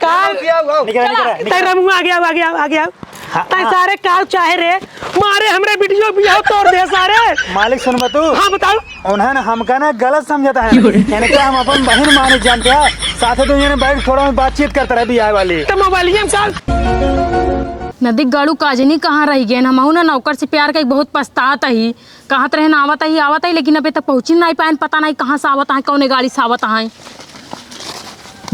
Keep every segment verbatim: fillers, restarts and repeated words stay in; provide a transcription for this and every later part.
काल निकल, निकल, निकल। तै रमुआ आगे आओ, आगे आओ, आगे आओ। हाँ, तै हाँ। सारे काल चाहे रे, मारे हमरे बिटियो बियाह तोड़ दे सारे। मालिक सुन बा तू। हाँ, बताओ। उन्हें ना हमका ना गलत समझता है। इनका हम अपन बहिन माने जानते हैं। साथे तो इन्हें बैठ थोड़ा में बातचीत करता रहे बियाह वाली। तो मोबाइलिया में काल। नदी गाड़ू काजनी कहाँ रह गए? हमहू ना नौकर से प्यार कइ बहुत पछतात ही। कहत रहे ना आवत ही, आवत ही, लेकिन अबे तक पहुँची नाहीं पाएन। पता नाहीं कहाँ से आवत हैं, कौने गाड़ी से आवत हैं।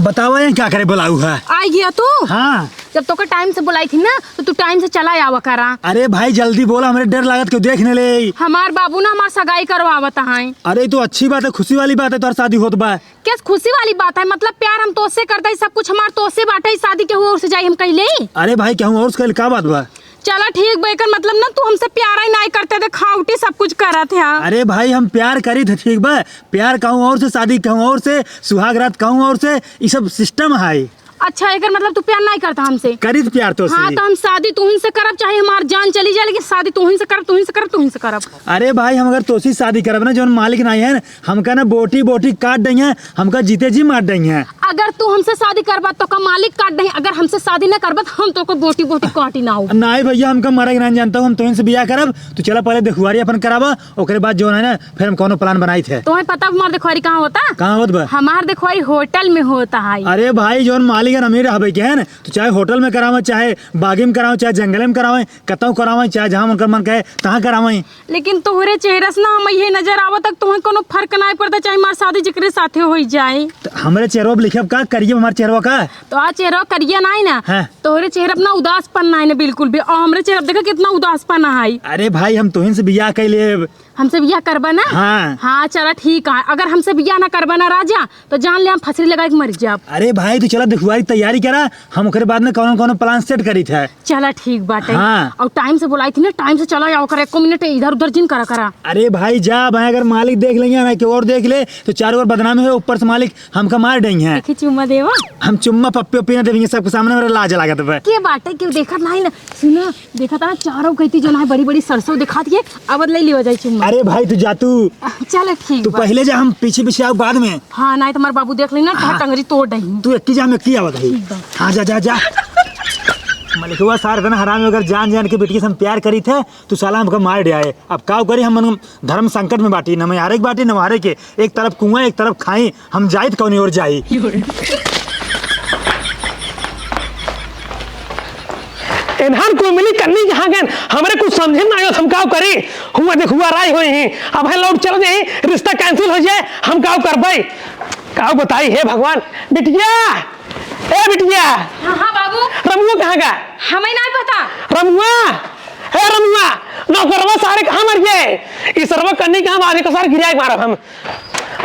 बतावा ये क्या करे बुलाऊ है? आई गया तू? हाँ। जब तोके टाइम से बुलाई थी ना, तो तू टाइम से चला आवा करा। अरे भाई जल्दी बोला, हमरे डर लागत क्यों देख न ले। हमार बाबू ना हमार सगाई करवावत हैं। अरे तो अच्छी बात है, खुशी वाली बात है, तोहर शादी होत बा। क्या खुशी वाली बात है? मतलब प्यार हम तोसे करते ही, सब कुछ हमार तोसे बाटे, शादी केहू और से जाई हम कइले? अरे भाई केहू और से कइले का बात बा? चला ठीक बा, एकर मतलब ना तू हमसे प्यार ही नाहीं करते, देखावटी सब कुछ करत है। अरे भाई हम प्यार करी थे, ठीक बा, प्यार कहूँ और से, शादी कहूँ और से, सुहाग रात कहूँ और से, ई सब सिस्टम है। अच्छा, एकर मतलब तू प्यार नाहीं करता हमसे? करी थे प्यार तो हाँ, से। तो हम शादी तुहिन से करब, चाहे हमार जान चली जाए, लेकिन शादी तुहिन से करब, तुहिन से करब, तुहिन से करब। अरे भाई हम अगर तोसी शादी करब ना, जौन मालिक नाहीं है ना, हमका ना बोटी बोटी काट देइहैं, हमका जीते जी मार देइहैं। अगर तू हमसे शादी करबा तो का मालिक काट देइहैं, अगर हमसे शादी ना करबा तो हम तोको बोटी बोटी काटी ना हो। नाहीं भैया, हमका मरे के नाहीं जानता हूँ, हम तोहिन से बियाह करब। तू चला पहले देखुआरी अपन कराबा, ओकरे बाद जौन है ना फिर हम कौनो प्लान बनाई थे। तोहे पता हमार देखुआरी कहाँ होता? कहाँ होत बा? हमार देखुआरी होटल में होता है। अरे भाई जौन मालिक है अमीर हबे के है ना, तो चाहे होटल में करावे, चाहे बागी में करावे, चाहे जंगले में करावे, कतौ करावे, चाहे जहाँ उनकर मन कहे तहाँ करावे। लेकिन तोहरे चेहरा से ना हम ये नजर आवत तक तोहे कोनो फर्क नाहीं पड़ता, चाहे हमार शादी जेकरे साथे होई जाए। त हमरे चेहरवा पे लिखब का, करिए हमार चेहरवा का? तो आ चेहरा करिया नाहीं ना। हाँ। तोहरे चेहरा पे ना उदासपन नाहीं ना बिल्कुल भी। और हमरे चेहरा पे देखा कितना उदासपन है। अरे भाई हम तोहिन से बियाह कइ लेब। हमसे बियाह करबा ना? हाँ। हाँ चला ठीक है, अगर हमसे बियाह ना करबा ना राजा तो जान ले हम फसरी लगाए के मर जाब। अरे भाई तू चला देखुआरी तैयारी करा, हम ओकरे बाद में कौनो कौनो प्लान सेट करी थे। चला ठीक बाटे। हाँ। और टाइम से बुलाई थी ना, टाइम से चला जाओ करे, एको मिनट इधर उधर जिन करा करा। अरे भाई जा भाई, अगर मालिक देख लेइहैं ना कि और देख ले तो चारों ओर बदनामी हो, ऊपर से मालिक हमका मार देइहैं। देखी चुम्मा देवा। हम चुम्मा पप्पी उप्पी ना देबे, सबके सामने मेरा लाज लागत बा। के बाटे, केहू देखत नाहीं ना। सुना, देखत ना चारों कहती जो ना बड़ी बड़ी सरसों दिखात है, अब ले लियो जाए चुम्मा। अरे भाई तू जा तू। चल ठीक तू बा। पहले जा, हम पीछे पीछे आओ बाद में। हाँ, नाहीं तो हमार बाबू देख लेना, हाँ। टंगरी तोड़ देही। तू एक्की जा, हम एक्की आवत है। ठीक बा। हाँ जा जा जा। मलिकवा सार इतना हरामी, अगर जान जान के बेटी से हम प्यार करी थे तो साला हमका मार दिया है। अब काव करी, हम धर्म संकट में बाटी, न मारे के बाटी न मारे के। एक तरफ कुआं एक तरफ खाई, हम जाइत कौनी ओर जाई। एनहन कुल मिली कन्नी कहाँ गएन? हमरे कुछ समझे ना आयो, हम काव करी? हुआ देख हुआ राय होई ही। अब है लौट चल जाई, रिश्ता कैंसिल हो जाए, हम काव करबे? काव बताई हे भगवान। बिटिया, ए बिटिया। हाँ, हाँ बाबू। रमुआ कहाँ का? हमें ना पता। रमुआ, ए रमुआ, नौकरवा सारे कहाँ मर गए? ई सरवा कन्नी कहाँ मारे को सारे गिराए मारब हम।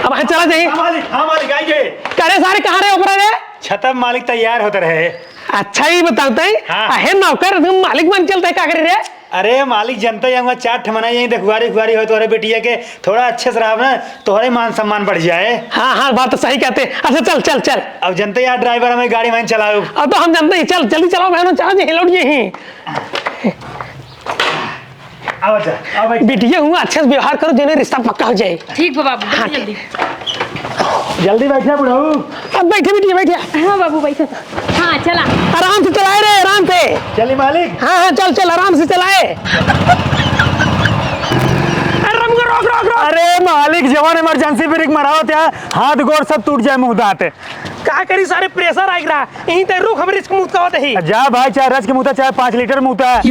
अब हम चला जाई। हाँ मालिक, हाँ मालिक, आइए। करे सारे कहाँ रहे ओकरा रे? छतब मालिक तैयार होत रहे। अच्छा ही बताते हैं। हाँ। अहे नौकर तुम मालिक बन चलते का करे रे? अरे मालिक जनते हैं, वहाँ चार ठे मना यहीं देखुआरी उखुआरी हो तोहरे बिटिया के, थोड़ा अच्छे से रहा ना, तोहरे मान सम्मान बढ़ जाए। हाँ, हाँ, बात तो सही कहते। अच्छा चल, चल, चल। अब जनते यार ड्राइवर हमें गाड़ी में चलाओ। अब तो हम जनते ही, चल, जल्दी चलाओ बहनों, चला जे लौट ये ही। आओ जा, आओ बैठ। बिटिया हुआ अच्छे से व्यवहार करो, जेने रिश्ता पक्का हो जाए। ठीक बा बाबू, हाँ। जल्दी। जल्दी बैठा बुढ़ऊ। अब बैठे बिटिया, बैठे। हाँ बाबू, बैठा। हाँ, चला। आराम से चलाए रे, आराम से। चली मालिक। हाँ, हाँ, चल, चल, आराम से चलाए। अरे रमुआ, रोक, रोक, रोक। अरे मालिक, जवान इमरजेंसी ब्रेक मरावत है, हाथ गोड़ सब टूट जाए मुँह दाँत। का करी, सारे प्रेशर आइक रहा, यहीं ते रुक, हम रिस्क मुत कहत ही। जा भाई, चाहे रच के मुता, चाहे पाँच लीटर मुता।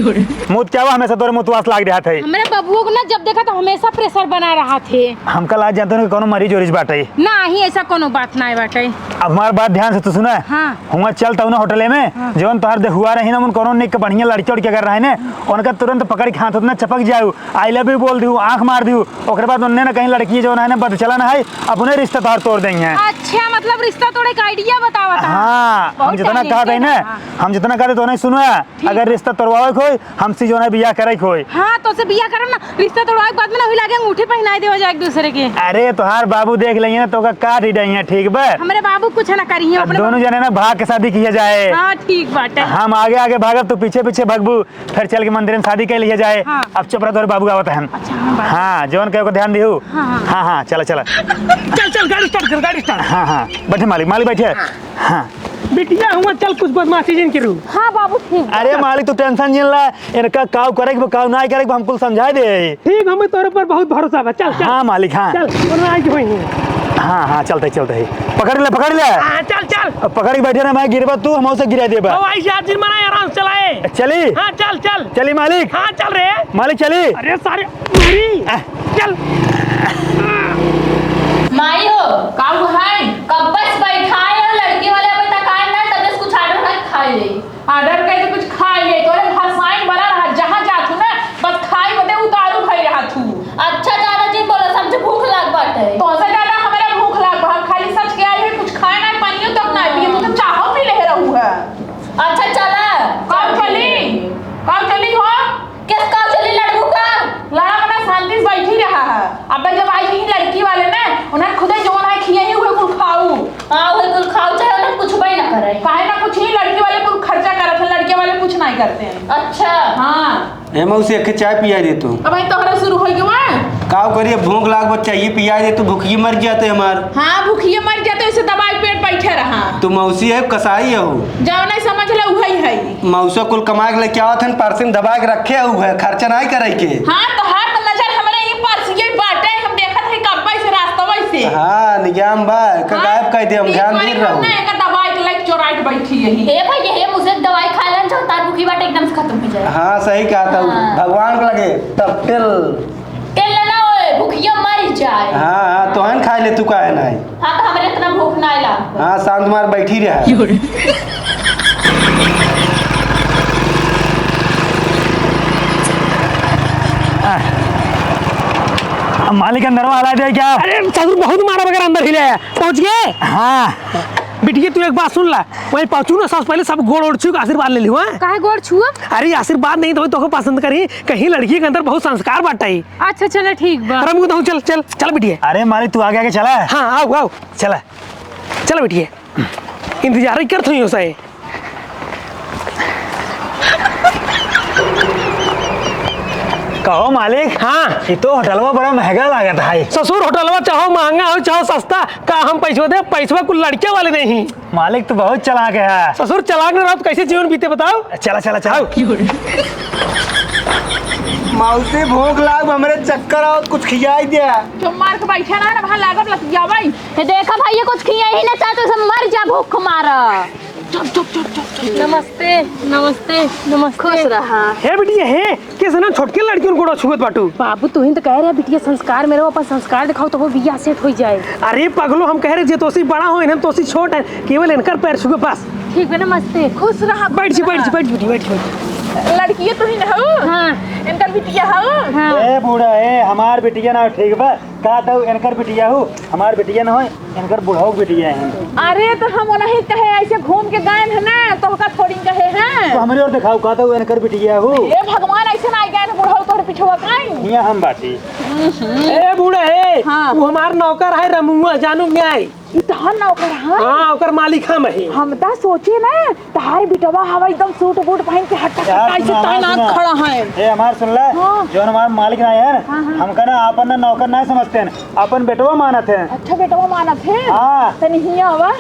मुत क्या हुआ, हमेशा तोरे मुतवास लाग रहा था। हमरे बबुओ को ना जब देखा तो हमेशा प्रेशर बना रहा थे। हमका लाज जानते हो ना कि कोनो मरीज उरीज बाटे। ना ही, ऐसा कोनो बात ना बाटे। अब हमार बात ध्यान से तू सुना। हाँ। हुआ चल तऊ ना होटले में, हाँ। जवन तोहर देखुआ रही ना, उन कोनो निक बढ़िया लड़की उड़की अगर रहे ने, उनका तुरंत पकड़ के हाथ उतना चपक जाऊ, "I love you" बोल दियो, आँख मार दियो, ओकरे बाद उनने ना कहीं लड़की जवन है ना बदचलन है, अपने रिश्ता तोहर तोड़ देंगे। अच्छा, मतलब रिश्ता तोड़े का आइडिया बतावत है। हाँ, हम बहुत जितना talented कहते हैं ना, है। हाँ। हम जितना कहते तो नहीं सुनो, ठीक। अगर रिश्ता तोड़वावे के होई, हमसे जो ना बियाह करे के होई। हाँ, तो से बियाह करम ना, रिश्ता तोड़वावे के बाद में ना हुई लागे अंगूठी पहनाए देवा जाए एक दूसरे के। अरे, तोहार बाबू देख लेंगे ना, तो का काट ही देंगे, ठीक बा? हमरे बाबू कुछ ना करिए, अब अपने दोनों बाबू जने ना भाग के शादी किया जाए। हाँ, ठीक बाटे। हम आगे आगे भागब, तू पीछे पीछे भागबू, फिर चल के मंदिर में शादी कर लिया जाए। हाँ। अब चुप रह, तोहरे बाबू आवत हन। अच्छा, हाँ, बाबू। हाँ, जवन कहे को ध्यान दिहू। हाँ, हाँ। हाँ, हाँ, चला, चला। चल, चल, गाड़ी स्टार्ट कर, गाड़ी स्टार्ट। हाँ, हाँ, बैठे मालिक, मालिक बैठे। हाँ। बिटिया हुआ, चल कुछ बदमाशी जिन करू। हाँ बाबू, ठीक बा। अरे मालिक, तू tension जिन ला, इनका काउ करे के बा, काउ नाहीं करे के बा, हम कुल समझाइ दे। ठीक, हमें तोरे पर बहुत भरोसा बा। चल, चल। हाँ मालिक, हाँ। चल, कोनो आई के होई नहीं। हाँ, हाँ, चलते, चलते ही। पकड़ ले, पकड़ ले। हाँ, चल, चल। अब पकड़ के बैठे ना, मैं गिरबा तू, हम उसे गिरा देबा। ओ, ऐसे हाजिर मना, आराम से चलाए। चली? हाँ, चल, चल। चली मालिक? हाँ, चल रे। मालिक चली? अरे सारे, मारी। आ। चल। माई हो। का हुआ है? कब से बैठा है और लड़की वाले अबे तक आए ना, तब से कुछ order ना खाए ले। Order कइके कुछ खाए ले, तोरे भरसाइन बना रहा, जहाँ जात हूँ ना, बस खाए बदे उतारू भई रहा तू। अच्छा, ज्यादा जिन बोला, समझ भूख लाग बाटे। तोसे ज्यादा हमरे भूख लाग बा, हम खाली सच के आई है, कुछ खाए ना, पानियो तक ना पिए, तू तो चाहो पी ले रहू है। अच्छा, चला। कब चली? कब चली हो? किस का चली लड़बू का? लड़ा अपना शांति से बैठी रहा है। अबे जब आई ही लड़की वाले ना, उन्हें खुदे जवन है खियाई, उहे कुल खाऊ। हाँ, उहे कुल खाऊ, चाहे उन्हें कुछ भी ना करे। काहे ना कुछ ही, लड़की वाले कुल खर्चा करत हैं, लड़के वाले कुछ नहीं करते हैं। अच्छा। हाँ। ए मौसी, एक चाय पिया दे तू। अब भाई तोहरा शुरू हो गया। का करिए, भूख लाग बा, चाहिए पिया दे तू, भूखिए मर जाते हमार। हाँ, भूखिए मर जाते, उसे दबाई के पेट बैठे रहा। तू मौसी है, कसाई हो? जाओ नहीं समझ ले, उहे ही है। मौसा कुल कमा के लेके आवत हन, पर्स में दबा के रखे हुए, खर्चा नाहीं करे के। हाँ, तोहार तो नजर हमरे ई पर्स ये बाटे, हम देखत हई कब्बे से, रास्तवे से। हाँ, निजाम बा, एकर हाँ, गायब कर दे, हम ई ध्यान करी दे हम रहू। ना, एकर दबाई के लेके चोराई के बैठी यही। ए भाई, ये मुझे दवाई खा लेन, जो तार भूखी बाटे एकदम से खत्म हो जाए। हाँ, सही कहा था, हाँ। भगवान के लगे, तब टिल। तेल ना ओए, भुखिया मर जाए। हाँ, हाँ, तोहन खाए ले, तू काहे नाहीं? हाँ, तो हमरे इतना भूख नाहीं लाग। हाँ, शांत मार बैठी रहा। आ, मालिक अंदरवा हला दे क्या? अरे, ससुर बहुत मारा बगैर अंदर ही ले। पहुँच गए? हाँ। बिटिया, तू एक बात सुन ला, वहीं पहुँचू ना, सबसे पहले सब गोड़ ओड़ छू के आशीर्वाद ले लियो, हाँ? काहे गोड़ छुअब? अरे, आशीर्वाद नहीं तो तोहके पसंद करी, कहीं लड़की के अंदर बहुत संस्कार बाटे। अच्छा, चला, ठीक बा। रमगू, तू चल, चल, चल बिटिया। अरे मालिक, तू आगे आगे चला। हाँ, आओ, आओ। चला। चला बिटिया, इंतजार ही करत हुई हो साए। कहो मालिक। हाँ। ये तो होटलवा बड़ा महंगा लागत है। ससुर, होटलवा चाहो महंगा हो, चाहो सस्ता, का हम पैसवा दे? पैसवा कुल लड़के वाले नहीं। मालिक, तू बहुत चालाक है। ससुर, चालाक न रहो तो कैसे जीवन बीते, बताओ? चला, चला, चला। आओ। मौसी, भूख लाग, हमरे चक्कर आओ, कुछ खियाई दे। जो मार के बैठा ना, ना वहाँ लागब लतियावै। ये देखा भाई, ये कुछ खिया ही ना चाहते, उसे मर जा भूख मारा। चुप, चुप, चुप, चुप, चुप। नमस्ते, नमस्ते, नमस्ते। खुश रहा। हे बिटिया, हे, कैसे ना छोटके लड़कियों को गोड़ा छुअत बाटू? बाबू, तू ही तो कह रहे बिटिया संस्कार में रहो, अपन संस्कार दिखाओ तो वो बियाह सेट हो जाए। अरे पगलो, हम कह रहे जे तोसी बड़ा हो, इन्हें तोसी छोट है, केवल इनकर पैर छुए बस। ठीक बा, नमस्ते। खुश रहा। बैठ जी, बैठ जी, बैठ जी, बैठ जी। लड़किए तू ही ना हो? हाँ। इनकर बिटिया हो? हाँ। ए बूढ़ा, ए, हमार बिटिया ना ठीक बा, का तो इनकर बिटिया हो, हमार बिटिया ना हो। इनकर बुढ़ऊ बिटिया है। अरे, तो हम उन्हीं कहे, ऐसे घूम के गए हैं ना, तो ओका थोड़ी कहे हैं। तो हमरे ओर दिखाओ, का तो इनकर बिटिया हो। ए भगवान, ऐसे ना आ गए हैं बुढ़ऊ तोहरे पिछवा काई। हियाँ हम बाटी। हम्म। ए बूढ़ा है, हाँ। वो हमार नौकर है रमुआ, जानू में आई। ई तोहार नौकर है? हाँ, ओकर मालिक हम ही। हम तो सोचे ना, तोहार बिटवा हवा एकदम सूट बूट पहन के हट यार, ऐसे सुना, हमार तैनात सुना। खड़ा है। ए, हमार सुन ले, हाँ। जो हमार मालिक ना है ना, हाँ, हाँ। हमका ना आपन ना नौकर ना समझते हैं, अपन बेटवा मानत है। अच्छा, बेटवा मानत है? हाँ। तनी हियाँ आवा।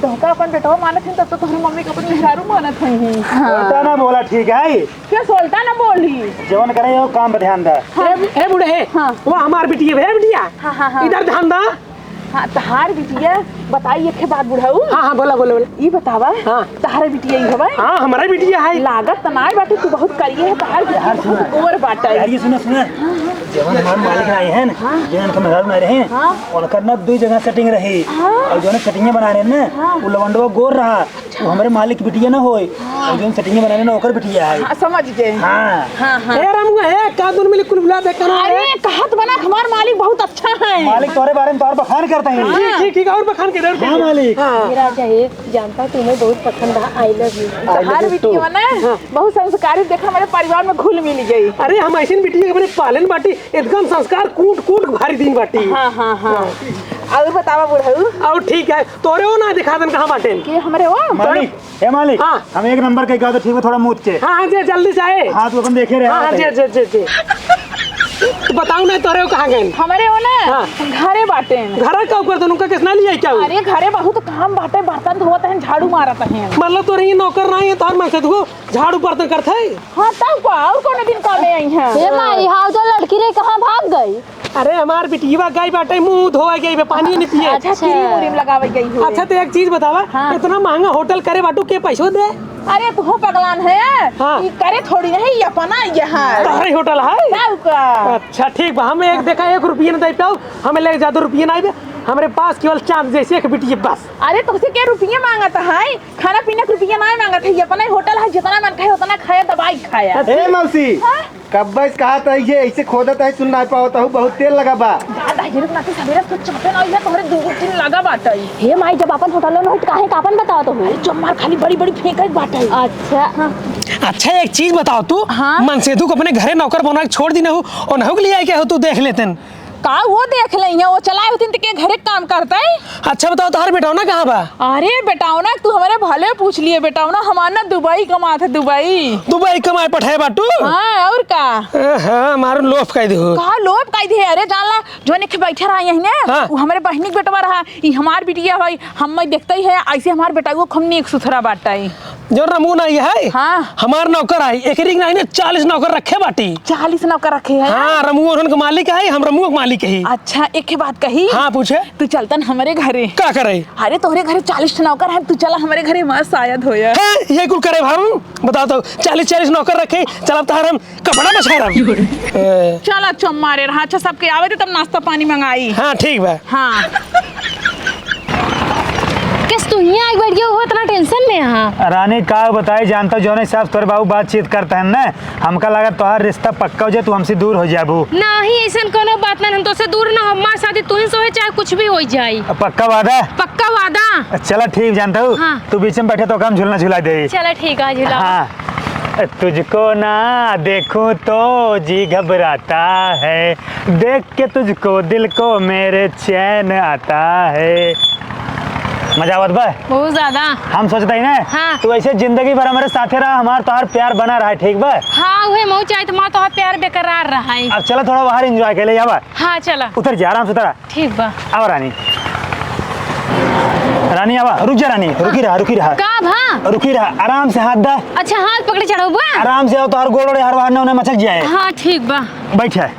तोहका अपन बेटवा मानत है, तब तो तोहरी मम्मी के अपन मेहरारू मानत है ही। हाँ। सोलता ना बोला, ठीक है? क्या सोलता ना बोली? जवन करे, वो काम पर ध्यान दे। हाँ। ए, ए बूढ़े, हाँ। वो हमार बिटिया है, बिटिया। हाँ, हाँ, हाँ। इधर ध्यान दा। हाँ, तोहार बिटिया, बताई एक ठे बात बुढ़ऊ। हाँ, हाँ, बोला, बोला, बोला। ई बतावा, हाँ। तोहार बिटिया ई हवे? हाँ, हमारा बिटिया है। लागत त नाय बाटे, तू बहुत करिए है, तोहार बिटिया यार, बहुत सुना। गोर बाटे। यार, ये सुना, सुना। हाँ, हाँ। जवन हमार मालिक आए हैं ना, हाँ। जवन के मेहरारू ना रहे, हाँ। उनकर ना दो जगह सेटिंग रही। हाँ। और जवन सेटिंग बना रहे हैं ना, हाँ। वो लवंडवा गोर रहा, अच्छा। वो हमरे मालिक बिटिया ना होए। हाँ। और जवन सेटिंग बना रहे ना, ओकर बिटिया है। हाँ, समझ गए। हाँ। हाँ, हाँ। ए रामू, ए, का दून मिली कुल बुला दे, करो अरे, रे। कहत बना, हमार मालिक बहुत अच्छा है। मालिक तोरे बारे में तोर बखान करता है। हाँ। ठीक, ठीक, ठीक, और बखान के दे। हाँ, मालिक। हाँ। ये राजा है, जानता तुम्हें बहुत पसंद है, I love you। I love तोहार you बिटिया too। ना, हाँ। बहुत संस्कारी, देखा हमारे परिवार में घुल मिल गई। अरे, हम ऐसे बिटिया के अपने पालन बाटी, एकदम संस्कार कूट कूट के भारी दिन बाटी। हाँ, हाँ, हाँ। और बतावा बुढ़ऊ। और ठीक है, तोरे वो ना दिखा दन कहाँ बाटे। के हमरे वो? मालिक, हे मालिक, हाँ। हम एक नंबर के कहते ठीक है, थोड़ा मूत के। हाँ, हाँ, जे जल्दी से आए। हाँ, तू अपन देखे रहे हाँ, हाँ, आते। जे, जे, जे, जे। तो बताओ ना, तोरे कहाँ गए? हमरे हो ना, हाँ। घरे बाटे। घरे का ऊपर दोनों का किसना लिया क्या हुआ? अरे, घरे बहुत काम बाटे, बर्तन धोवत हैं, झाड़ू मारत हैं। मतलब तोरे ये नौकर नहीं है, तोहर मन से तू झाड़ू बर्तन करत है? हाँ, तब का, और कौन दिन काम में आई हैं? ए माई, हाउ जो लड़की रे, कहाँ भाग गई? अरे, हमार बिटिया गई बाटे, मुँह धोवा गई बे, पानी नहीं पिए। अच्छा। क्रीम उरीम लगावे गई हुई। अच्छा, तो एक चीज बतावा, हाँ। इतना महंगा होटल करे बाटू, के पैसो दे? अरे, तू पगलान है? हाँ। ई करे थोड़ी नहीं, ई अपना यहाँ। तोहरे होटल है? तब का? अच्छा, ठीक बा, हम एक देखा, एक रुपया न दे पाओ, हमें ले ज्यादा रुपया ना आइबे, हमरे पास केवल चाँद जैसे एक बिटिया बस। अरे, तोसे के रुपया माँगत है? खाना पीना के रुपया ना माँगत है, ई अपना ही होटल है, जितना मन खाए उतना खाए, दबाई खाए। ए मौसी, हाँ? कब्बे से कहत है, ये ऐसे खोदत है, सुन ना पावत हूँ, बहुत तेल लगा बा। दादा, ये रुक ना, तू सवेरे से कुछ चापे ना, ये तोहरे दू तीन लगा बाटे। हे माई, जब अपन होटल न होई, त काहे का अपन बतावत हो? अरे, चुप मार, खाली बड़ी बड़ी फेंकत बाटे। अच्छा। हाँ। अच्छा, एक चीज बताओ तू, हाँ? मनसेधु को अपने घरे नौकर बना के छोड़ दी ना हो, और नहु के लिए आई क्या हो, तू देख लेते न। का वो देख ले हैं, वो चलाए होतिन त के घरे काम करते? अच्छा बताओ, तोहर बेटौना कहाँ बा? अरे बेटौना, तू हमरे भले पूछ लिए, बेटौना हमार ना दुबई कमात है, दुबई। दुबई कमाए पठाए बाटू? हाँ, और का? हाँ, मारो लोफ कह दे हो। का लोफ कह दे? अरे जान ला, जो निखे बैठे रहा यही ने, हाँ। वो हमरे बहिनी के बेटवा रहा, ई हमार बिटिया भाई, हम मैं देखते ही है, ऐसे हमार बेटा वो खूब नीक सुथरा बाटा है। जो रमू नाई है, हाँ। हमार नौकर आई, एकरी नाई ने चालीस नौकर रखे बाटी। चालीस नौकर रखे हैं? हाँ, रमू उन्हन के मालिक है, हम रमुआ के मालिक है। अच्छा, एक ही बात कही। हाँ, पूछे। तू चलतन हमरे घरे। का करे? अरे, तोहरे घरे चालीस नौकर हैं, तू चला हमरे घरे, मस्त आया धोया। हैं, ये कुल करे हम? बताओ तो, चालीस चालीस नौकर रखे, चला तहार हम कपड़ा बछारब। ए। चला चुम्मा रे रहा, अच्छा सबके आवे दे तब नाश्ता पानी मंगाई। हाँ, ठीक बा। हाँ। किस तू हियाँ आके बैठ गयो हो, इतना tension में? हाँ। रानी का बताई, जानता जौने हिसाब से तोरे बाबू बातचीत करते हैं ना, हमका लगा तोहार रिश्ता पक्का हो जाए, तू हमसे दूर हो जाबू। नहीं, ऐसन कोनो बात ना, हम तोसे दूर ना हो, हमार शादी तुहीं से होए, चाहे कुछ भी हो जाए। अब पक्का वादा? पक्का वादा। चला ठीक, जानता हूँ, हाँ। तू बीच में बैठे तो हम झूलना झुला दे। चला ठीक है, झुलाओ। हाँ। तुझको ना देखूं तो जी घबराता है, देख के तुझको दिल को मेरे चैन आता है। मजा आवत बा? बहुत ज्यादा। हम सोचता ही ना, हाँ। तू ऐसे जिंदगी भर हमारे साथे रहा, हमार तोहार प्यार बना रहा, ठीक बा? हाँ, उहे मऊ चाहे तुम्हार तोहार प्यार बेकरार रहा है। अब चला थोड़ा बाहर enjoy कर ले, आवा। हाँ, चला। उतर जा, आराम से उतरा। ठीक बा। आवा रानी। रानी आवा, रुक जा रानी, रुकी रहा, रुकी रहा। का भा? रुकी रहा, आराम से हाथ दा। अच्छा, हाथ पकड़े चढ़ो बा? आराम से आओ, तोहार गोड़ ओड़ हर बाहर न होने मचक जाए। हाँ, ठीक बा। बैठ है,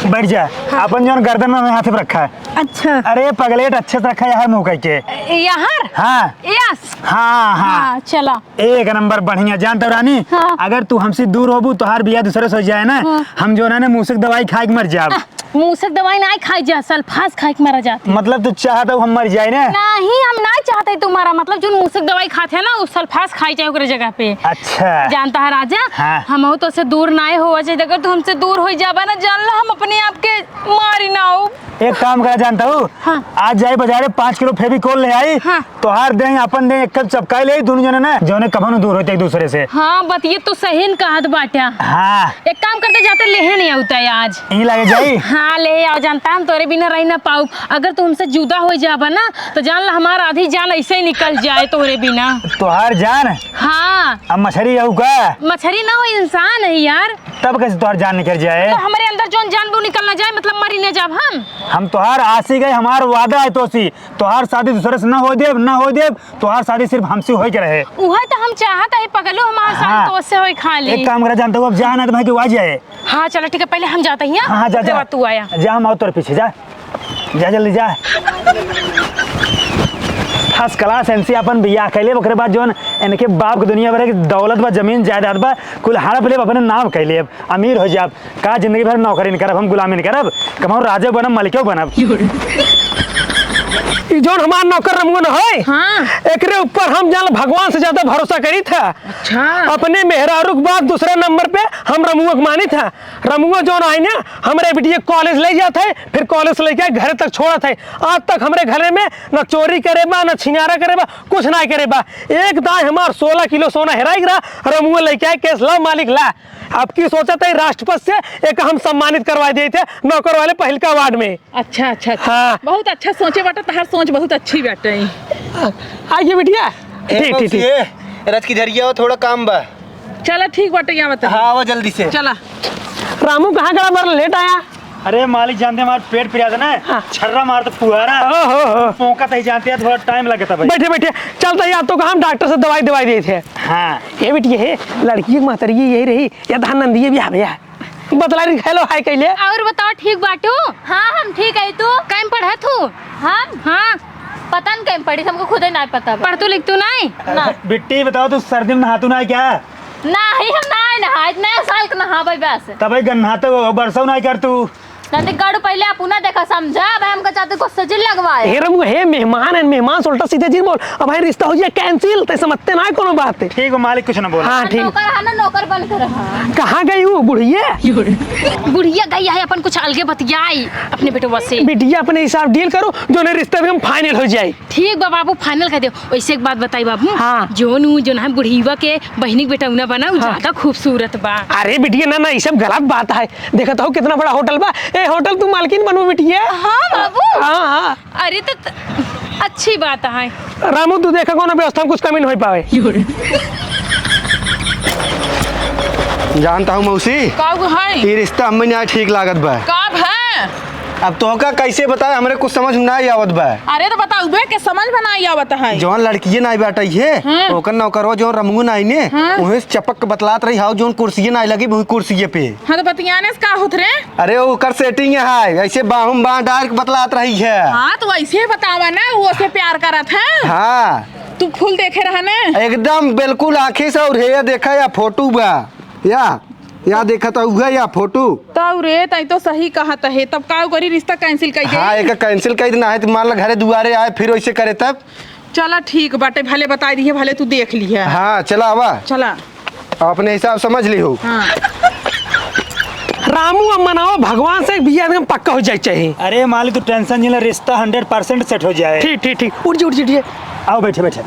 बैठ जा। हाँ। अपन जौन गर्दन में हाथ पे रखा है। अच्छा। अरे पगलेट, अच्छे से रखा है यार मुंह कह के। ए, यार? हाँ। यस। हाँ, हाँ। हाँ, चला। एक नंबर बढ़िया। जानत हो रानी, हाँ। अगर तू हमसे दूर होबू, तोहार बियाह दूसरे से हो जाए ना, हाँ। हम जौन है ना मूसक दवाई खाए के मर जाब। आह, मूसक दवाई नाहीं खाए जा, सल्फास खाए के मरा जात। मतलब तू चाहत हो हम मर जाए ना? नहीं, हम नाहीं चाहत है तुम्हारा, मतलब जौन मूसक दवाई खात है ना, वो सल्फास खाए जाए ओकरे जगह पे। अच्छा। जानत हो राजा, हाँ। हमहू तोसे दूर नाहीं होवा चाहिए, अगर तू हमसे दूर होइ जाबा ना, जान ला हम अपने आप के मारी ना हो। एक काम करा जानत हो, हाँ। आज जाए बाजारे पाँच किलो फेविकोल ले आई, हाँ। तोहार देंग, अपन देंग, एक कप चपकाई ले, दुनू जने ना, जौने कभनो दूर होते एक दूसरे से। हाँ, बतिये तो सही न कहत बाट्या। हाँ। एक काम करते जाते लेहे नहीं आवता है आज। ई लागे जाई? हाँ, ले आओ, जानता हम तोरे बिना रह ना पाउब। अगर तू हमसे जुदा होइ जाबा ना, तो जान ला हमार आधी जान ऐसे ही निकल जाए तोरे बिना। तोहार जान? हाँ। अब मछरी हऊ का? मछरी ना हो, इंसान है यार। तब कैसे तोहार जान निकल जाए? तो हमरे अंदर जौन जान वो निकल ना जाए, मतलब मरी ना जाब हम। हम तोहार आशिक है, हमार वादा है तोसी। तोहार शादी दूसरे से ना होइ देब, ना होइ देब, तोहार शादी सिर्फ हमसे होइ के रहे। उहे तो हम चाहत है पगलू, हमार शादी हाँ। तोसे होइ खाली। एक काम करा जानत हो, अब जा ना तो भाई के आ जाए। हाँ चला ठीक है, पहले हम जाते हैं। हाँ, हाँ, जा, ओकरे जा। बाद तू आया। जा, हम आओ तोरे पीछे, जा। जा जल्दी जा। First class इनसे अपन बियाह कर ले, ओकरे बाद जौन इनके बाप के दुनिया भर के दौलत बा, जमीन जायदाद बा, कुल हड़प लेब, अपने नाम कर लेब, अमीर हो जाब। का जिंदगी भर नौकरी न करब, हम गुलामी न करब, कमाऊ राजा बनब, मलिको बनब। ई जौन हमार नौकर रमुआ न होय, हाँ। एकरे ऊपर हम जान भगवान से ज्यादा भरोसा करी था। अच्छा। अपने मेहरारू के बाद दूसरे नंबर पे हम रमुआ के मानी था। रमुआ जौन आई ना, हमरे बिटिया कॉलेज ले जात है, फिर कॉलेज से लेके घरे तक छोड़त है। आज तक हमरे घरे में न चोरी करे बा, न छिनारा करे बा, कुछ ना करे बा। एक दाई हमार सोलह किलो सोना हेराई रहा, रमुआ लेके आए, केस ला मालिक ला। अब की सोचत है राष्ट्रपति से एक हम सम्मानित करवा दिए थे नौकर वाले पहिलका वार्ड में। अच्छा, अच्छा, अच्छा। हाँ। बहुत अच्छा सोचे बाटा, तहार सोच बहुत अच्छी बाटे। आइए बिटिया। ए, ठीक, ठीक, ठीक। मौसी, ए, रच की झरिया हो, थोड़ा काम बा। चला ठीक बाटे, यहाँ बता। हाँ, आवा जल्दी से। चला। रामू कहाँ गड़ा, बड़ा लेट आया? अरे मालिक, जानते हैं, हमारा पेट पिरात है ना, हाँ। छर्रा मारत फुहारा। ओहो हो। मौका तही जानते हैं, थोड़ा टाइम लगता भाई। बैठे, बैठे। चलता ही, आप तो कहा हम डॉक्टर से दवाई दवाई देते हैं। हाँ। ये बेटी, ये लड़की की महतरी यही रही, ये धान नंदी भी आ गया। बतला रही, हेलो, हाय कैले। और बताओ, ठीक बाटू? हाँ, हम ठीक है। तू? कहीं पढ़त हूँ? हम? हाँ। पता न कहीं पढ़ी, हमको खुदे नाहीं पता बा। पढ़तू लिखतू नाहीं? ना। बिट्टी, बताओ, तू सर्दी में नहातू नाहीं क्या? नाहीं, हम नाहीं नहाए, नया साल के नहाबे बस। तबे गन्हाते हो, बरसो नाहीं करतू। नंदी गाड़ू, पहले अपना देखा, समझा, अब हमको चाहते को सजिल लगवाए। हे रमू, हे मेहमान है, मेहमान से उल्टा सीधे चीज बोल। अब भाई, रिश्ता हो जाए cancel, ते समझते ना कोनो बात। ठीक बा मालिक, कुछ ना बोला। हाँ, ठीक। नौकर है ना, नौकर बन के रहा। कहाँ गई वो बुढ़िया? बुढ़िया गई है अपन कुछ अलगे बतियाई अपने बेटवा से। बिटिया अपने हिसाब डील करो, जो नहीं रिश्ता एकदम फाइनल हो जाए। ठीक बा बाबू, फाइनल कर दे। वैसे एक बात बताई बाबू, हाँ। जोन उ, जोन है बुढ़ीवा के बहिनी के बेटा उना बना, उ हाँ। ज्यादा खूबसूरत बा। अरे बिटिया, ना, ना, ये सब गलत बात है। देखत हो कितना बड़ा होटल बा। ए, होटल तू मालकिन बनबू बिटिया? हाँ बाबू। हाँ, हाँ। अरे तो त-, अच्छी बात है। रामू, तू देखा कोनो व्यवस्था में कुछ कमी न होई पावे। जानता हूँ मौसी, का है? ई रिश्ता हमें ना ठीक लागत बा। का है? अब तोहका कैसे बताए, हमरे कुछ समझ में नाहीं आवत बा। अरे तो बताउबे के समझ में नाहीं आवत है। जौन लड़किये नाहीं बाटइ है, हाँ। ओकर नौकरवा जौन रमुआ नाहीं ने, हाँ। उहे से चपक के बतलात रही, हाउ जौन कुर्सिये नाहीं लगी, वही कुर्सिये पे। हाँ, तो बतियाने से का होत रे? अरे, ओकर setting है, ऐसे बाहुम बाह डार के बतलात रही है। हाँ, तो वैसे बतावा ना, वो से प्यार करत है। हाँ। तू फूल देखे रहा ने? एकदम बिल्कुल आँखी से, और हे देखा या फोटो बा, या, या देखा तो उहे या फोटो। तब रे, तई तो सही कहत है, तब का करी, रिश्ता cancel कर दे। हाँ, एक cancel कर देना है, तो मान ला घरे दुआरे आए, फिर वैसे करे तब। चला ठीक बाटे, भले बताई दिहे, भले तू देख लिहे। हाँ, चला आवा। चला। अपने हिसाब समझ ली हो। हाँ। रामू, अब मनाओ भगवान से, बियाह एकदम पक्का हो जाए चाहिए। अरे मालिक, तू tension नहीं ले, रिश्ता hundred percent set हो जाए। ठीक, ठीक, ठीक। उठ जी, उठ जी, उठ जी। आओ, बैठे, बैठे,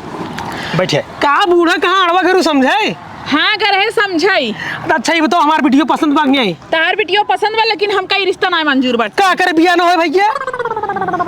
बैठे। का बूढ़ा, कहाँ अड़वा करू समझाए? हाँ, कर है समझाई। अच्छा, ये बताओ, हमार बिटियो पसंद बा कि नहीं? तार बिटियो पसंद बा, लेकिन हमका ई रिश्ता नाय मंजूर बा। का करे, बियाह न होए भैया?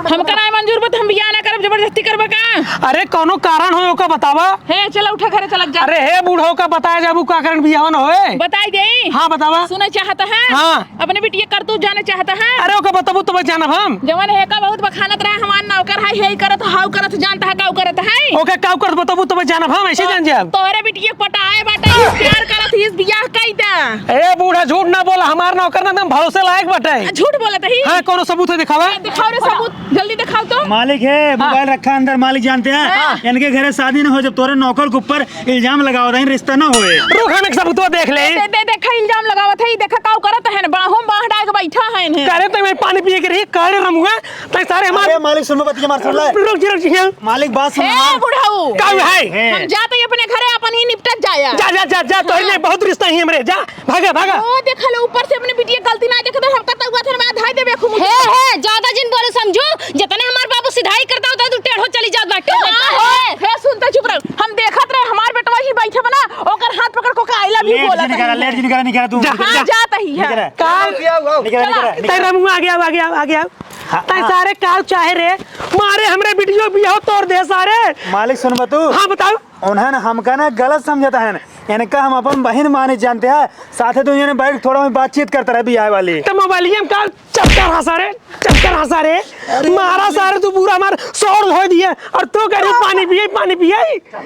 हमका नाय मंजूर बा, तो हम बियाह ना करब, जबरदस्ती करबा का? अरे, कौनो कारण होए, ओका बतावा। हे, चला, उठा, घरे चलत जा। अरे, हे बूढ़ो, का बताया जाबू, का कारण बियाह न होए? बताई देई? हाँ, बतावा। सुने चाहत है? हाँ। अपने बिटिया करतूत जाने चाहत है? अरे, ओका बताबू, तब जानब हम। जवन है का बहुत बखानत रहे, हमार नौकर है, हे करत, हाउ करत, जानत है, काउ करत है? ओका काउ करत बताबू, तब जानब हम, ऐसे तो जान जाब। तोहरे बिटिया पटाए बाटे, प्यार करत हिस, बियाह कई दा। ए बूढ़ा, झूठ ना बोला, हमार नौकर ना एकदम भरोसे लायक बाटे। आ, झूठ बोलत ही? हाँ, कौनो सबूत है, दिखावा। ए, दिखाओ रे सबूत, जल्दी दिखाओ तो। मालिक है, हाँ। मोबाइल रखा अंदर, मालिक जानते हैं। हाँ। इनके घरे शादी ना हो, जब तोरे नौकर के ऊपर इल्जाम लगावत है, रिश्ता ना होए। रुक, हम एक सबूतवा देख ले। दे, दे, देखा, इल्जाम लगावत है, ई देखा काउ करत है, बाहों बाह डाल के बैठा है इन्हें। करे तो मैं पानी पिए के रही, करे रमुआ, तै सारे हमार अरे मालिक, सुन, बतिया मार, सुन ले। रुक जी, रुक जी, हाँ। मालिक, बात सुन हे हमार। बुढ़ऊ। का है? हे। हम जात ही अपने घरे, अपन ही निपटत जाया। जा, जा, जा, जा, तोहरे हाँ। नहीं, बहुत रिश्ता ही हमरे, जा, भागा, भागा। ओ, देख लो, ऊपर से अपने बिटिया गलती ना देखे तो हम कतौआ थे, मैं धाई देबे खूब। हे, हे, ज्यादा जिन बोलो समझू, जितने हमार बाबू सिधाई करता होता है, तू टेढ़ो चली जात बाटे। हाँ, हे। हे, सुनता चुप रह, हम देखत रहे, हमार बेटवा ही बैठे बना, ओकर हाथ पकड़ को का I love you लेट बोलत जिन करा, है। लेट जिन करा, निकरा तू। जा, हाँ, जा। जात ही है। निकरा। का? निकरा, निकरा, निकरा। तै रमुआ, आगे आओ, आगे आओ, आगे आओ। हाँ, तै हाँ। सारे काउ चाहे रे, मारे हमरे बिटियो बियाह तोड़ दे सारे। मालिक सुनबा तू? हाँ, बताओ। उन्हन हमका ना गलत समझत हैं, इनका हम अपन बहिन माने जानते हैं, साथे तो इन्हें बैठ थोड़ा में बातचीत करता रहे बियाह वाली। तो मोबाइलिया में काउ चक्कर हंसा रे, चक्कर हंसा रे, अरे मारा अरे। सारे तू पूरा हमार सौर धो दिए और तू कह रही पानी पिए, पानी पिए।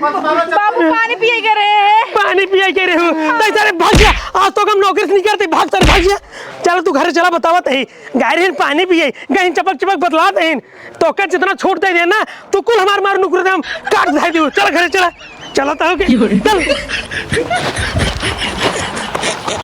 बाबू पानी पिए के रहे। पानी पिए के रहे हो, तै सारे भाग जा, आज तो हम नौकरी से नहीं करते, भाग सारे भाग जा। चल तू घरे चला, बतावा तही। गाय रहीन पानी पिए, गहीन चपक चपक बतलात रहीन। तोके जितना छूट दे देना, तू कुल हमार मार नुकुर दे, हम काट धाई देऊ। चल घरे चला, चला तो होके, चल।